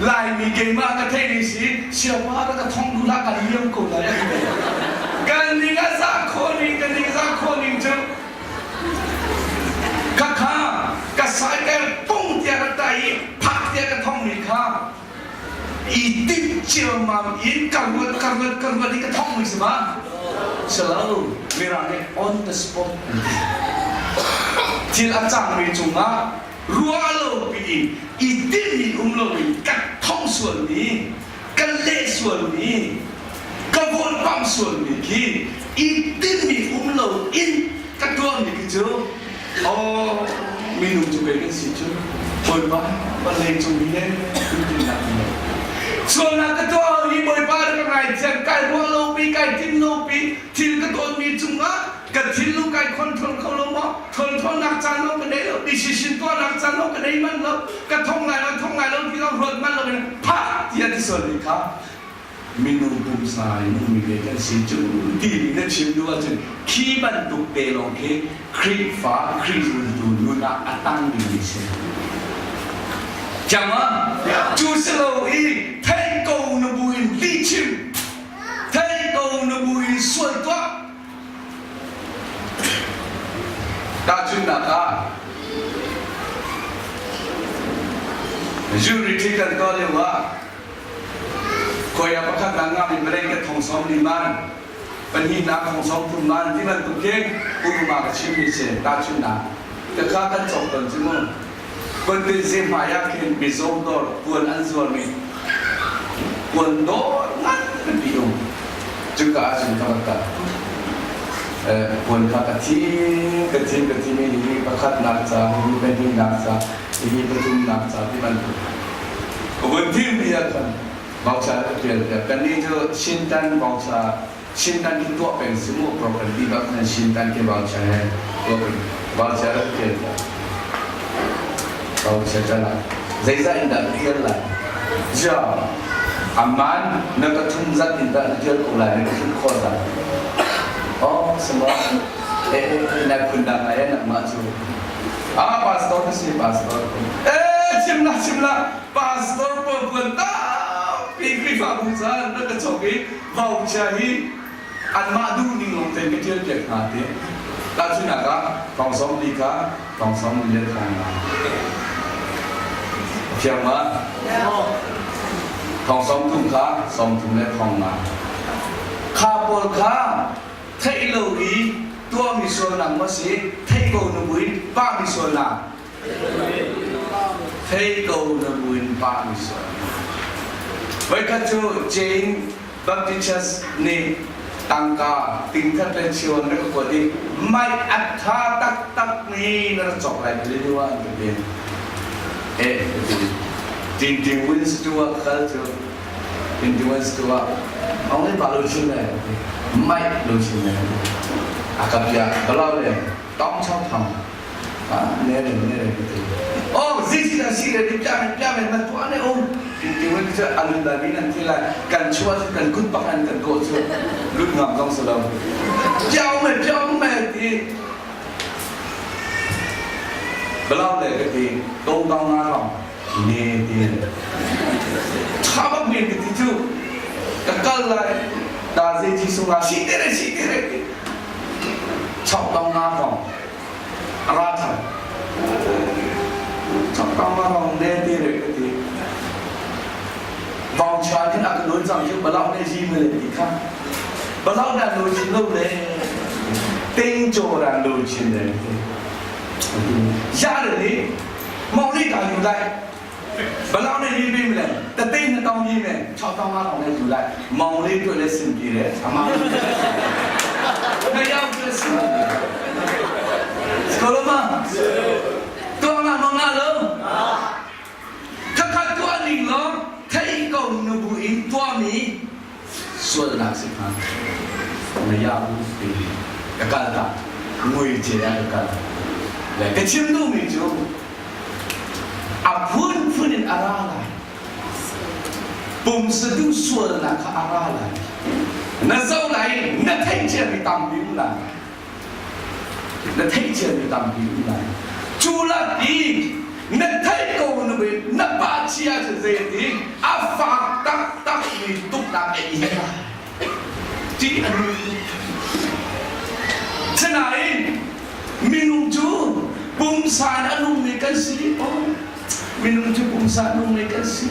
Laimi keimah ka theih ni si siapa rak ka thong duh hlah kan liam ko lai a ti. Kan ning a zah khawh ning kan ning a zah khawh ning cu khakha ka cycle pung tiah ka tai i phak tiah ka thong mi kha i timh ciammam in ka ruat ka ruat ka ruat i ka thong mi si ma si lo mirang nih on the spot an ti thil a cang mi cungah ruah lo piin i timhmi um loin ka thong sualmi ka leh sualmi ka volpam sualmi khi i timhmi um loin ka tuahmi khi cu aw minung cu pei kan si cu Bawipa vawlei cung hi le tinnak sualnak ka tuah hi Bawipa na ka ngaithiam kai ruah lo pi kai tim lo pi thil ka tawnmi cungah ka thinlung kai control kho lo maw controlnak caan lo ka nei lo decision tuahnak caan lo ka nei man lo ka thong lai lo thong lai lo ti lo ruat man lo in phah tiah ti sual mi kha minung pumsa in ummi ve kan si cu timi na chim duh ahcun khi bantuk te lawng khi Khrihfa Khrih zultu nun ah a tang dingmi si. Tiang ma? Cu si lo i thei ko na bu in lihchim thei ko na bu in sual tuah Tahchunhnak ah. Unity kan tuah lio ah khuai ah pakhat nak ngah mi paleng ka thong sawm li man pahnihnak thong sawm thum man ti bantuk khi Pu ka chim mi si tahchunhnak ka kha kan cawk ton cu mu Kuntin si hmai ah khin mizaw dawr puan an zuarmi puan dawr nganpi um. Cuka ahcun ka va kal. Puan kha ka thim, ka thim, ka thim i hihi pakhatnak ca, hihi pahnihnak ca, hihi pathumnak ca ti bantuk. Ka vun thim mi ah khan vaucha ka ṭial piak. Kannih cu Shintan vaucha, Shintan khi tuah peng si mu, program ti bak khan Shintan khi vaucha he tuah peng. Vaucha rak ṭial piak. Vaucha ṭal ah zeizah in dah ka ṭial lai? Ziah, aman na ka thum zat in dah na ṭial ko lai, na ka thum khawh zat. Oh, sama. Eh, eh, na phun dang ngai nangmah cu. Ah, pastor ka si, pastor. Eh, chim la, chim la. Pastor pawl puan tampi Khrihfabu caan na ka chok i vauchia hi anmah duh ning lawng tein ka ṭial piak hna ti. Tahchunhnak ah, thong sawm li kha thong sawm li le thong nga. Fiang ma? Thong sawm thum kha sawm thum le thong nga. Kha pawl kha theih lo i tuahmi sualnak maw si, theih ko na buin pahmi sualnak? Thei ko na buin pahmi sualnak. Voikhat cu Jane Baptist Church nih tangka tingkhat le cheu an rak kuat i mai a tha taktak mi na rak cawk lai ti lio ah an ka ti. Eh, ka ti. Ting ting win stu ah kal cu ting ting win stu ah ong ba lo chin le mai lo chin le a ka pia balau le tong chau thang ne re ne re ti oh zi si si re di pya men pya men man tu ane um ti win cu alun da min an ti lai kan chua cu kan kut pak an kan do cu lut ngam zong si lo piao me piao me ti balau le ka ti to tong nga rong ne ti tha bak men ka ti cu ka kal lai da zei ji sung la si te re si te re ti chok tong nga rong ra than chok tong nga rong ne ti re ka ti vang chan hin a ka nawn cang cu balau ne ji me le ti kha balau dan lo chin lo le ting cho dan lo chin le ti ya le ni mong li ta yu lai balau ne yi bim le ta te na tong yi me chau tong ma tong le yu lai mong li tu le sin pi le ama na yau tu le sin pi Skoloma tuang na mong na lo Khakha tuah ning law thei ko nu bu in tuahmi sualnak si hnga. Na ya bu ti ka kal ta ngui ce ah ka kal. Le ka chim duhmi cu a phunphun in a ra lai. Pumsa duh sualnak kha a ra lai. Na zoh lai na theih ciami tampi um lai. Na theih ciami tampi um lai. Cu lak i na theih ko nu in na pa chia cu zeiti a fak taktak mi tuknak a in lai. Ti a nung. Sinain minung cu pumsa in a nungmi kan si. Oh, minung cu pumsa nungmi kan si.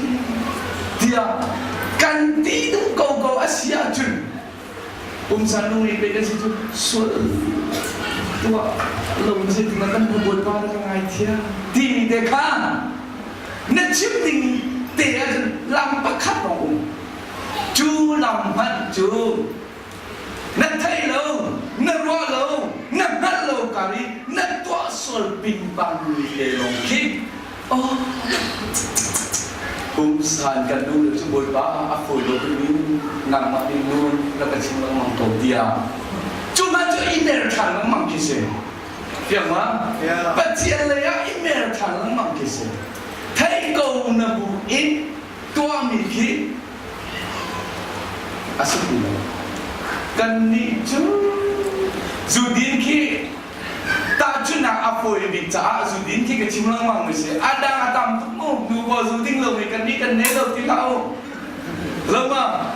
Tiah kan ti duh ko ko a si ahcun Pumsa nung i pe kan si cu sual tuah lo zeitin dah kan Bawipa na ka ngaithiam timi te kha na chim ding te ahcun lam pakhat lawng um. Cu lam hmanh cu na thei lo, na ruah lo, na hngalh lo kar i na tuah sual pingpang mi te lawng khi oh Pumsan kan duh le cu Bawipa a fawi lo in nangmah nih nun na ka chim lengmang ko tiah cu hna cu i mer ṭhan lengmang khi si. Fiang ma? Pathian lei ah i mer ṭhan lengmang khi si. Thei ko na bu in tuahmi khi a si ti lo. Kannih cu zudin khi Tahchunhnak a fawi bik caah zudin khi ka chim lengmang mi si. A dang a tam tuk mu. Nu pawl zu ding lomi kan nih kan ne lo ti hlah u. Lo ma?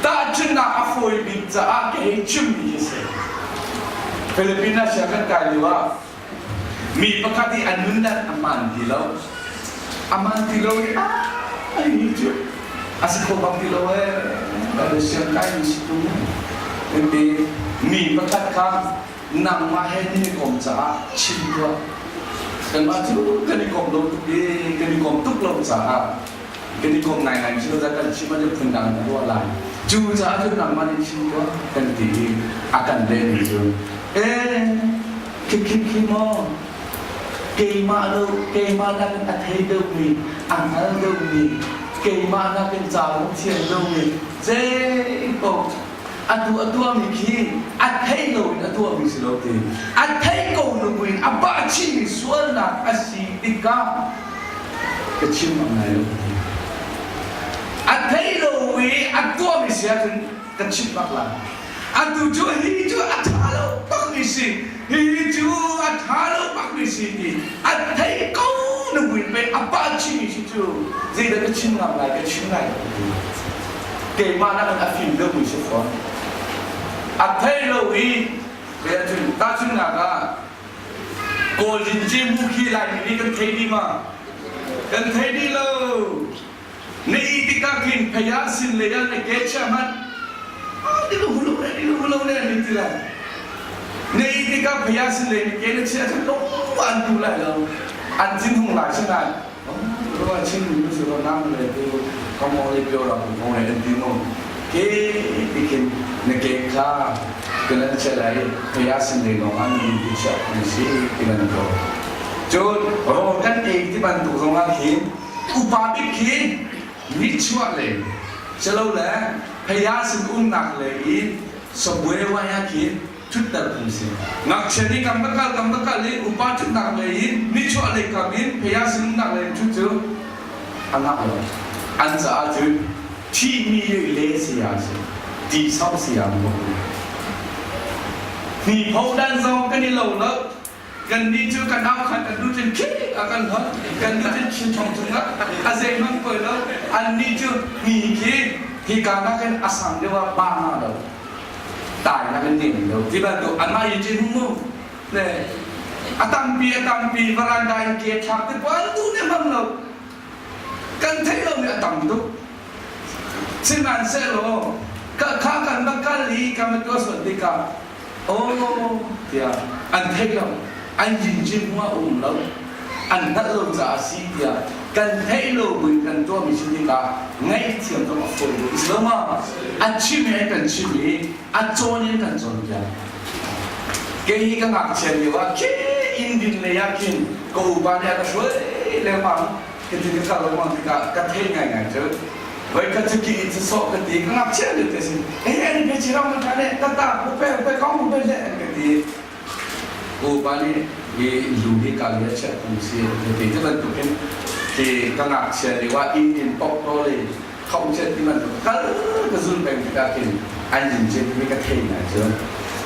Tahchunhnak a fawi bik caah ka hei chim mi hi si. Philippines ah kan kai lio ah mi pakhat i a nunnak a hmaan ti lo. Aman ti lo i ai hi cu a si kho bak ti lo ee ka siang kai mi si tung ti mi pakhat kha nangmah he nan i kom caah chim tuah. Kanmah cu kan i kom lo tuk i kan i kom tuk lo caah kan i kom ngaingai cu kan chim ahcun phundang na ruah lai. Cu caah cun nangmah nih chim tuah kan ti i a kan lehmi cu ee khi khi khi maw keimah lo keimah nakin a thei deuhmi a hngal deuhmi keimah nakin ca zong thiam deuhmi zei paoh atu a tuahmi khi a thei lo in a tuahmi si lo ti a thei ko nu buin a bah chihmi sualnak a si tikah ka chim bang lai lo ti a thei lo i a tuahmi si ahcun ka chimh bak lai atu cu hi cu a ṭha lo bakmi si hi cu a ṭha lo bakmi si ti a thei ko na buin pei a bah chihmi si cu zeidah ka chim ngam lai ka chim lai lo ti keimah nakin a fim deuhmi si fawn. A thei lo i cun tahchunhnak ah Kawl Yinci mu khi Laimi nih kan thei dih ma? Kan thei dih lo. Na ih tikah khin phei ah sin lei ah na ke chia hmanh ah ti lu hulo ne ti lu hulo ne an ti lai. Na ih tikah phei ah sin lei na ke na chia cun lung an duh lai lo. An thin hung lai sinain Ruah chin mi cu nang le tu kamo le pyo ram kong le an ti mu ke tikhin na ke kha kanan che lai phaya sin le long an ni ti chia ni si tinan ko cun rawl kan ei ti bantuk zong ah khin upa bik khi nichuah le chelo le phaya sin umnak le i sabwe wa ya khin ṭhutter phung si. Ngakchia nih kam va kal kam va kal i upa ṭhutnak lei in nichuah lei kam in phaya sinumnak lei in ṭhut cu a ngah lo. An caah cun thihmi le saya si, ti sau saya an bawk. Hni dan zong kan i lo lo. Kan nih cu kan au khan kan nu cun khik a kan hot. Kan nu cun chin thong cungah a zeihmanh poi lo. An nih cu hni khi hika nakin a sang deuh ah ba nga lo. Tai na kan nem lo ti bantuk anmah yin chin mu le a tampi a tampi varanda in ke thlak te puan tu ne hmang lo kan theih lo mi a tam tuk sihmanhsehlaw ka kha kan va kal i ka ma tua sual tikah oh tiah an theih lo an yin chin hmu a um lo an hngalh lo caah a si tiah kan theih lo buin kan tuahmi si tikah ngaihthiam zong a fawi lo si lo ma a chim he kan chim i a cawn in kan cawnpiak kei hi ka ngakchia lio ah khi inn din lei ah khin ka upa nih a ka hruai lengmang ka ti ka kal lengmang tikah ka thei ngaingai cu voikhat cu ki in sawh ka ti ka ngakchia lio te sin eh ani pe chi rong ka ne tata pu pe pe kong pu pe le an ka ti Upa nih hi lu hi kal hi a chiah phung si ti ti bantukin khi ka ngakchia lio ah inn in pok rawl i khauh chiat ti bantuk kal ka zul peng tikah khin an yin cin mi ka thei ngai cu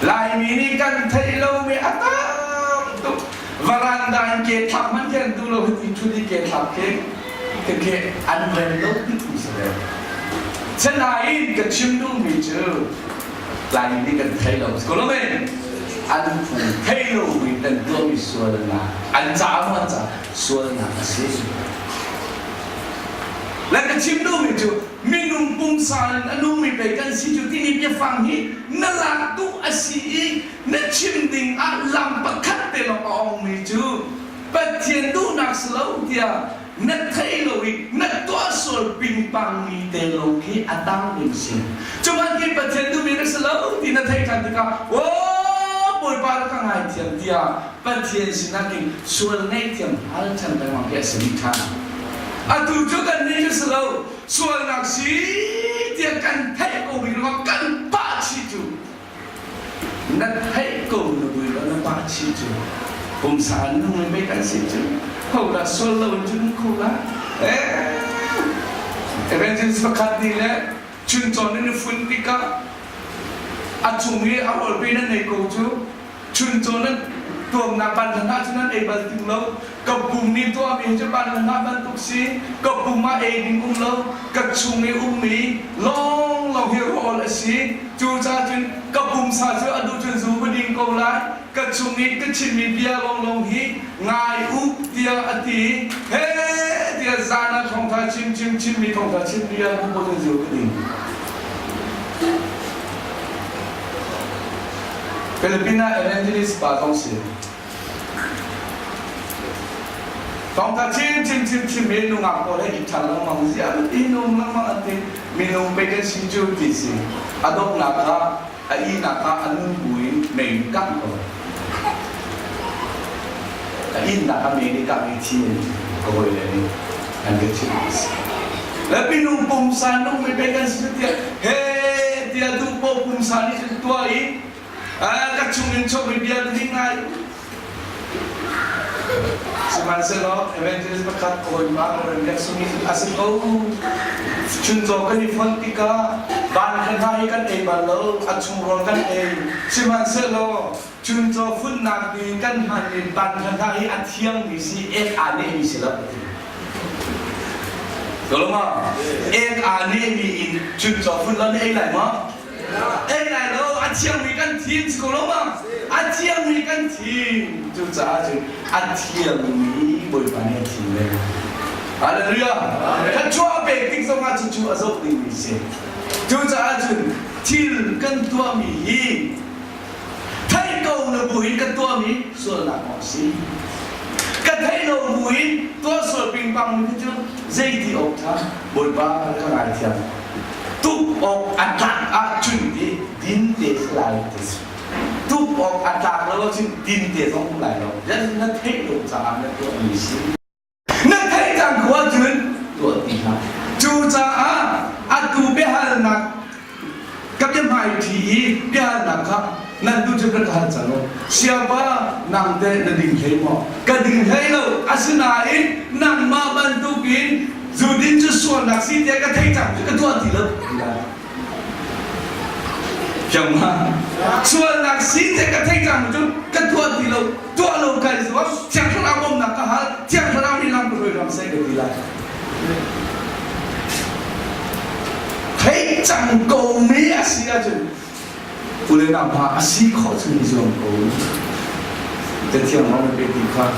Laimi nih kan theih lomi a tam tuk varanda in ke thlak hmanh khi an duh lo hi thut i ke thlak khi khi an rem lo tuk mi si ve Sinain ka chim duhmi cu Laimi nih kan thei lo ko lo men an phung thei lomi kan tuahmi sualnak an ca maw an ca sualnak a si le ka chim duhmi cu minung pumsa in a nungmi pei kan si cu timi biafang hi na lak duh a si i na chim ding ah lam pakhat te lawng a ongmi cu Pathian duhnak si lo tiah na thei lo i na tuah sual pingpang mi te lawng khi a tang ding si. Cu bantukin Pathian duhmi na si lo ti na theih ṭhan tikah aw Bawipa na ka ngaithiam tiah Pathian sinah khin sual ngaihthiam hal ṭhan lengmang khi a si rih ṭhan. Atu cu kan nih cu si lo sualnak si tiah kan theih ko bik ruangah kan pah chih cu Na theih ko na vui lo na pa chih cu pumsa nung le mei kan si cu ho dah sual lo in cun kho la eh evangelist pakhat nih le chuncawn in fun tikah a cung i a rawl pe nan ei ko cu chuncawn nan tuamnak banhla hna cu nan ei bal tung lo ka pum nih tuahmi hi cu banhla hna bantuk si ka pum ah ei ding um lo ka chung i ummi lawnglawng hi rawl a si Cucaah cun ka pumsa cu a duh cun zu ka ding ko lai, ka chung i ka chimmi bia lawnglawng hi ngai u tiah a ti. He tiah. tiah zan ah thawngtha chim chim chim mi thawngtha chim mi ah bu bu zu ka ding. Philippine ah evangelist pa zong si. Thawngtha chim chim chim chim mi nungak pawl he i ṭhan lengmang ziah ti nung lengmang an ti minung pei kan si cu ti si. A donghnak ah a ihnak ah a nun buin mei in kangh ko. A ihnak ah mei nih kangh i thi in ka hawile nih an ka chimh a si. Le minung pumsa nung mi pei kan si tiah he tiah duh paoh pumsa nih cun tuah i ka chung in chuakmi bia hi ngai. Sihmanhsehlaw evangelist pakhat ka hawipa Reverend Biak Sung nih a si ko. Chuncaw kan i fonh tikah van kha hna hi kan ei bal lo, a chung rawl kan ei. Sihmanhsehlaw chuncaw funnak ding kan hmanmi ban kha hna hi a thiangmi si, ek aa nehmi si lo. Koloma, ek aa nehmi in chuncaw fun lo na ei lai maw? Ei lai lo, a thiangmi kan thim si ko lo ma? A thiangmi kan thim. Cucaah cun a thiangmi Bawipa nih a thim ve. Hallelujah. Thluachuah a pek tik zongah cucu a zoh dingmi si. Cucaah cun thil kan tuahmi hi theih ko na buin kan tuahmi sualnak maw si? Ka theih lo buin tuah sual pingpang mi cu zeiti awk ṭha Bawipa ka ngaithiam. Tuk awk a tlak ahcun ti din te si lai ti si. Tuk awk a tlak lo ahcun din te zong um lai lo. Na theih lo caah na tuahmi si. Na theih cang ko ahcun tuah ti hlah. Cucaah atu biahalnak ka biahmaiṭhi i biahalnak kha nan tu cu ka hal cang lo. Siapa nang teh na ding hlei maw? Ka ding hlei lo. Asinain nangmah bantukin Zudin cu sualnak si tiah ka theih cang cu ka tuah ti lo. Fiang ma? Sualnak si tiah ka theih cang cu ka tuah ti lo. Tuah lo kai zuam. Thiang Thlarau bawmhnak ka hal. Thiang Thlarau nih lam ka hruai ram seh ka ti lai. Theih cang ko mi a si ahcun ule nau hna a si khawh chung i zuam ko. Cathiang lawng na pe ti kha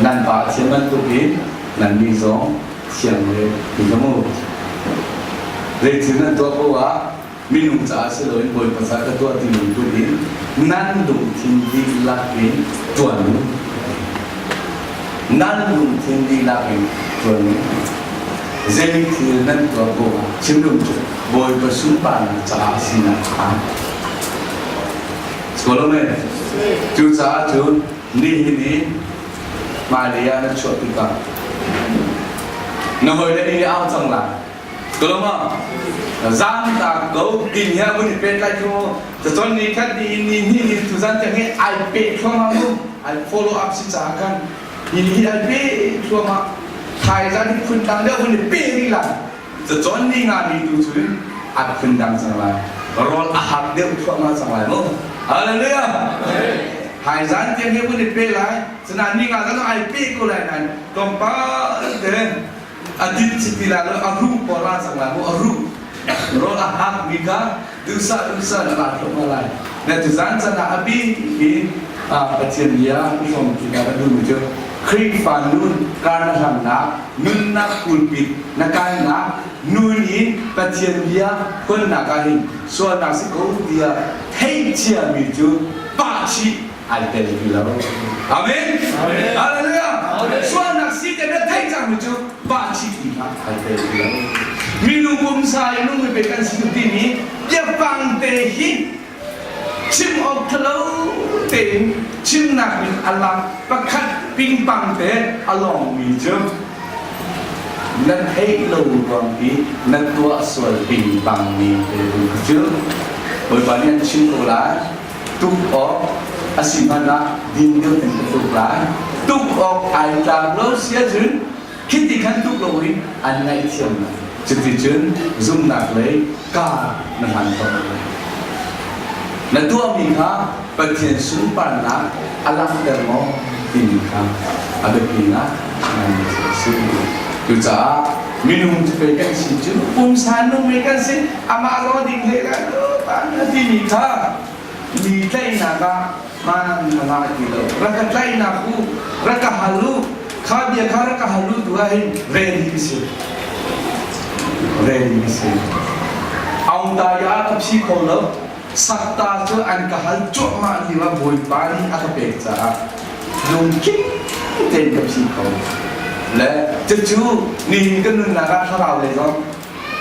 nan pa a thiam bantuk in nannih zong thiang ve ti ka mu. Zeithil nan tuah ko ah minung caah si loin Bawipa caah ka tuah ti lungput in nan lungthin dihlak in ṭuan u. Nan lungthin dihlak in ṭuan u. Zei thil nan tuah ko ah chim lung cu Bawipa sunparnak caah sinak kha. Solomon, cucaah cun nihin i hmailei ah na chuah tikah na hawile nih au cang lai. Koloma, zaangtak ko tin hi a vun i pehtlai cu cun ni khat ni ni hnih ni tuzan tiang hi ai peh thluahmah mu ai follow up si caah khan hi hi ai peh thluahmah thaizan hi phun dang deuh vun i peh rih lai cun ni nga ni tu cun a phun dang cang lai rawl a hak deuh thluahmah cang lai mu hallelujah thaizan tiang hi vun i peh lai cuna ni nga zan ai peh ko lai nan tlawmpal te a dit si ti lai lo a ruh pawl a cang lai mu a ruh rawl a hak mi kha duhsah duhsah na lak thluahmah lai na tuzan can ah a bi in Pathian bia i hrawm ti ka duh mi cu Khrihfa nun kar na hlamnak nunnak pulpit na kainak nun in Pathian bia huannak ah hin sualnak si ko tiah theih cia mi cu pah chih ai tel ti lo. Amen. Hallelujah. Sualnak si te na theih cangmi cu pah chih ti hlah ai tel ti lo. Minung pumsa in nung pe kan si timi biafang te hi chim awk thalo tein chimnak in a lang pakhat pingpang te a lawngmi cu na theih lo ruang i na tuah sual pingpang mi te cu Bawipa nih an chim ko lai tuk awk a si hmanh ah din deuh in ka tuk lai. Tuk awk ai tlak lo si ahcun khiti khan tuk loin an ngaihthiam lai. Cuticun zumhnak lei ka na hlan ko lai. Na tuahmi kha Pathian sunparnak a langhter maw timi kha a biapi ngaingai a si. Cucaah minung cu pei kan si cu pumsa nung mi kan si amah zong a ding hlei lai lo timi kha. Mi tlaihnak ah hmaan a ngah ti lo. Rak ka tlaihnak u, rak ka hal u, kha bia kha rak ka hal u tu ah hin ready ka si. Ready ka si. Aung ta ya ka phi kho lo. Sakta cu an ka hal cuahmah lio ah Bawipa nih a ka pek caah lungtling tein ka phi kho. Le cucu nihin ka nunnak ah thlarau lei zong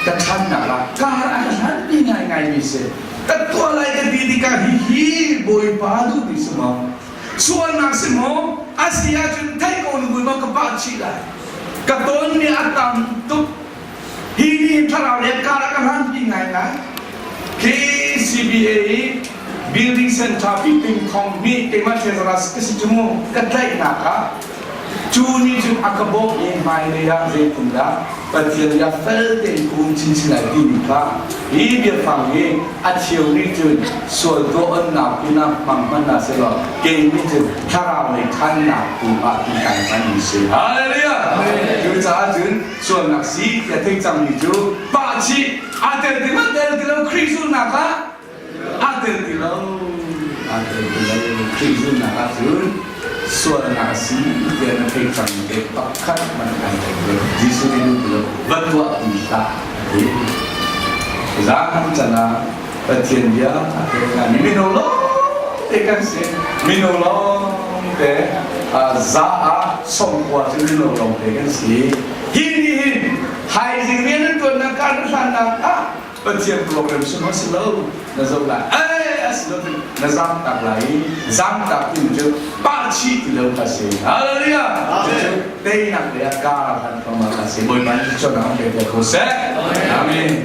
ka ṭhannak ah kar a ka hlanpi ngaingaimi si. Ka tuah lai ka ti tikah hihi Bawipa duhmi si maw? Sualnak si maw? A si ahcun theih ko nu maw ka pah chih lai. Ka tawnmi a tam tuk. Hi nih thlarau le kar a ka hlanpi ngaingai. Khi CBA i building center piping thong nih keimah treasurer ka si cu mu ka tlaihnak ah cu nih cun a ka bawmh i hmailei ah zeitindah Pathian bia fel tein ka um chinchin lai timi kha hi biafang hi a cheu nih cun sual tuah onnak pinah hmang hmanh hna sehlaw kei nih cun thlarau lei ṭhannak tu ah ti kai hmanmi si. Hallelujah! Cucaah cun sualnak si tiah theih cangmi cu pah chih aa tel ti ma tel ti lo Khrih zulhnak ah aa tel ti lo aa tel ti lo Khrih zulhnak ah cun sualnak a si tiah na theih cangmi te pakhat hmanh an tel lo Jesuh nih ti lo va tuah ti hlah a ti zan can ah Pathian bia a pek mi mino lawng te kan si mino lawng te za ah sawmkua cu mino lawng te kan si hi ni hin haizing rian an tuannak kar hlannak ah Pathian program sung a si lo na zoh lai ai a si lo na zam tak lai i zam tak ti cu pah chih ti lo kha si hallelujah cucu teinak lei ah kar han thawng ah si Bawipa nih chawnak an pek ko seh amen.